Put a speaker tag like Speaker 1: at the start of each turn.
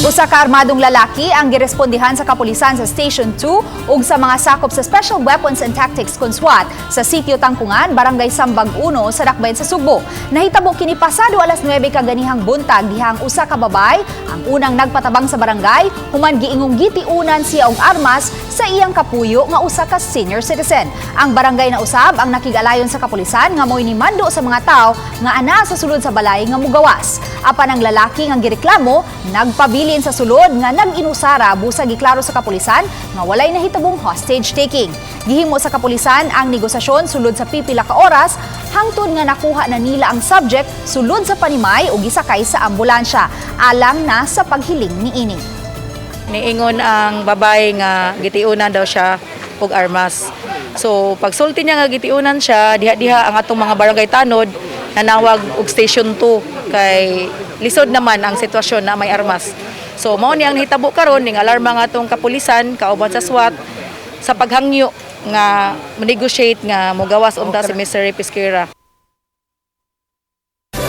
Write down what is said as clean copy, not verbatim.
Speaker 1: Usa ka armadong lalaki ang girespondihan sa kapulisan sa Station 2 ug sa mga sakop sa Special Weapons and Tactics kon SWAT sa Sitio Tangkungan, Barangay Sambag 1 sa Dakbayan sa Sugbo. Nahitabo kini pasado alas 9 kaganihang buntag dihang usa ka babay ang unang nagpatabang sa barangay human giingong gitiunan siya og armas sa iyang kapuyo nga usa ka senior citizen. Ang barangay na usab ang nakig-alayon sa kapulisan nga mo'y nimando sa mga tawo nga ana sa sulod sa balay nga mugawas. Apan ang lalaki nga gireklamo nagpabilin sa sulod nga nag-inusara busag giklaro sa kapulisan nga walay nahitabong hostage taking. Gihimo sa kapulisan ang negosasyon sulod sa pipila ka oras hangtod nga nakuha na nila ang subject sulod sa panimay ug gisakay sa ambulansya alang na sa paghiling niini.
Speaker 2: Niingon ang babae nga gitiunan daw siya og armas. So pagsulti niya nga gitiunan siya, diha-diha ang atong mga barangay tanod nanawag og Station 2 kay lisod naman ang sitwasyon na may armas. So mao ni ang nahitabo karon, ning alarma nga atong kapulisan kauban sa SWAT sa paghangyo nga negotiate nga mogawas unta si Mr. Pesquera.